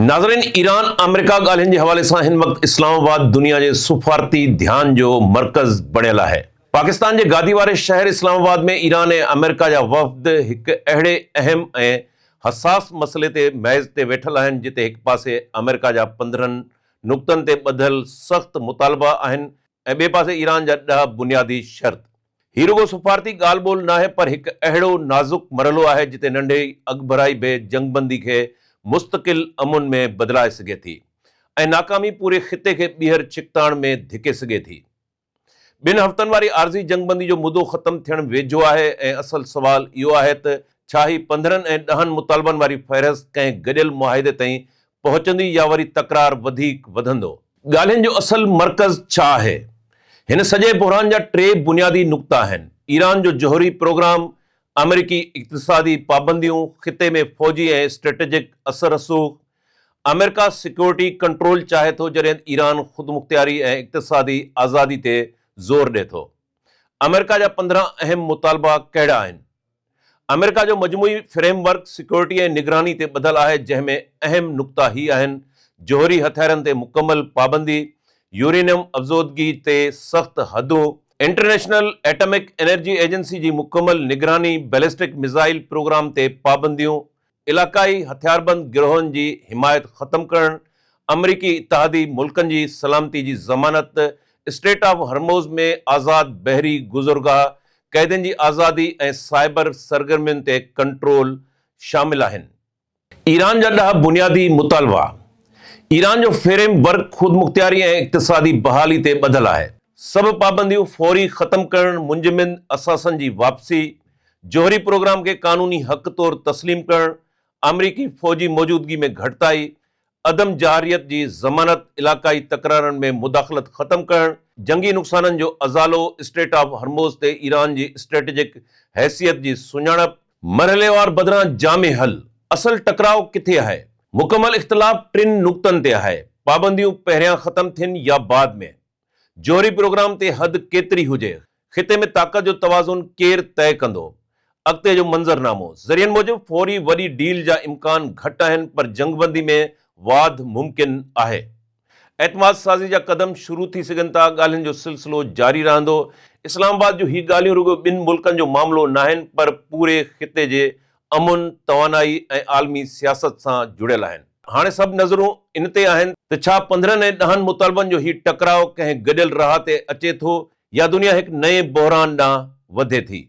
ناظرين ايران آمريڪا ڳالهين جي حوالي سان هن وقت اسلام آباد دنيا جي سفارتي ڌيان جو مرڪز بڻيل آهي. پاڪستان جي گادي واري شهر اسلام آباد ۾ ايران ۽ آمريڪا جا وفد هڪ اهڙي اهم ۽ حساس مسئلي تي ميز تي ويٺل آهن جتي هڪ پاسي آمريڪا جا 15 نقطن تي ٻڌل سخت مطالبا آهن ۽ ٻئي پاسي ايران جا ڏهه بنيادي شرط. هي رڳو سفارتي ڳالهه ٻولهه ناهي پر هڪ اهڙو نازڪ مرحلو آهي جتي ننڍي اڳڀرائي به جنگبندي کي مستقل امن ۾ بدلائي سگهي ٿي ۽ ناڪامي پوري خطي کي ٻيهر ڇڪتاڻ ۾ ڌڪي سگهي ٿي. ٻن هفتن واري عارضي جنگبندي جو مدو ختم ٿيڻ ويجهو آهي ۽ اصل سوال اهو آهي ته ڇا هي 15 ۽ ڏهن مطالبن واري فهرست ڪنهن گڏيل معاهدي تائين پهچندي يا وري تڪرار وڌيڪ وڌندو. ڳالهين جو اصل مرڪز ڇا آهي؟ هن سڄي بحران جا ٽي بنيادي نقطا آهن، ايران جو جوهري پروگرام، آمريڪي اقتصادي پابنديون، خطي ۾ فوجي ۽ اسٽريٽجڪ اثر رسوخ. آمريڪا سيڪيورٽي ڪنٽرول چاهي ٿو جڏهن ايران خودمختياري ۽ اقتصادي آزادي تي زور ڏئي ٿو. آمريڪا جا 15 اهم مطالبا ڪهڙا آهن؟ آمريڪا جو مجموعي فريم ورڪ سيڪيورٽي ۽ نگراني تي ٻڌل آهي جنهن ۾ اهم نقطا هي آهن، جوهري هٿيارن تي مڪمل پابندي، يورينيم افزودگي تي سخت حدون، انٽرنيشنل ايٽمڪ انرجي ايجنسي جي مڪمل نگراني، بيلسٽڪ ميزائل پروگرام تي پابنديون، علاقائي هٿياربند گروهن جي حمايت ختم ڪرڻ، آمريڪي اتحادي ملڪن جي سلامتي جي ضمانت، اسٽريٽ آف هرموز ۾ آزاد بحري گذرگاهه، قيدين جي آزادي ۽ سائبر سرگرمين تي ڪنٽرول شامل آهن. ايران جا ڏهه بنيادي مطالبا، ايران جو فريم ورڪ خودمختياري ۽ اقتصادي بحالي تي ٻڌل آهي. سڀ پابنديون فوري ختم ڪرڻ، منجمد اثاثن جي واپسي، جوهري پروگرام کي قانوني حق طور تسليم ڪرڻ، آمريڪي فوجي موجودگي ۾ گهٽتائي، عدم جارحيت جي ضمانت، علاقائي تڪرارن ۾ مداخلت ختم ڪرڻ، جنگي نقصانن جو ازالو، اسٽريٽ آف هرموز تي ايران جي اسٽريٽجڪ حيثيت جي سڃاڻپ، مرحليوار بدران جامع حل، اصل ٽڪراء ڪٿي آهي؟ مڪمل اختلاف ٽن نقطن تي آهي، پابنديون پهريان ختم ٿين يا بعد ۾؟ جوهري پروگرام تي حد ڪيتري هجي؟ خطي ۾ طاقت جو توازن ڪير طئي ڪندو؟ اڳتي جو منظرنامو، ذريعن موجب فوري وڏي ڊيل جا امڪان گهٽ آهن پر جنگبندي ۾ واڌ ممڪن آهي. اعتماد سازي جا قدم شروع ٿي سگهن ٿا، ڳالهين جو سلسلو جاري رهندو. اسلام آباد جون هي ڳالهيون رڳو ٻن ملڪن جو معاملو ناهن پر پوري خطي جي امن، توانائي ۽ عالمي سياست سان جڙيل آهن. هاڻي سڀ نظرون ان تي آهن ته ڇا 15 ۽ ڏهن مطالبن جو هي ٽڪراء ڪنهن گڏيل راهه تي اچي ٿو يا دنيا هڪ نئين بحران ڏانهن وڌي ٿي.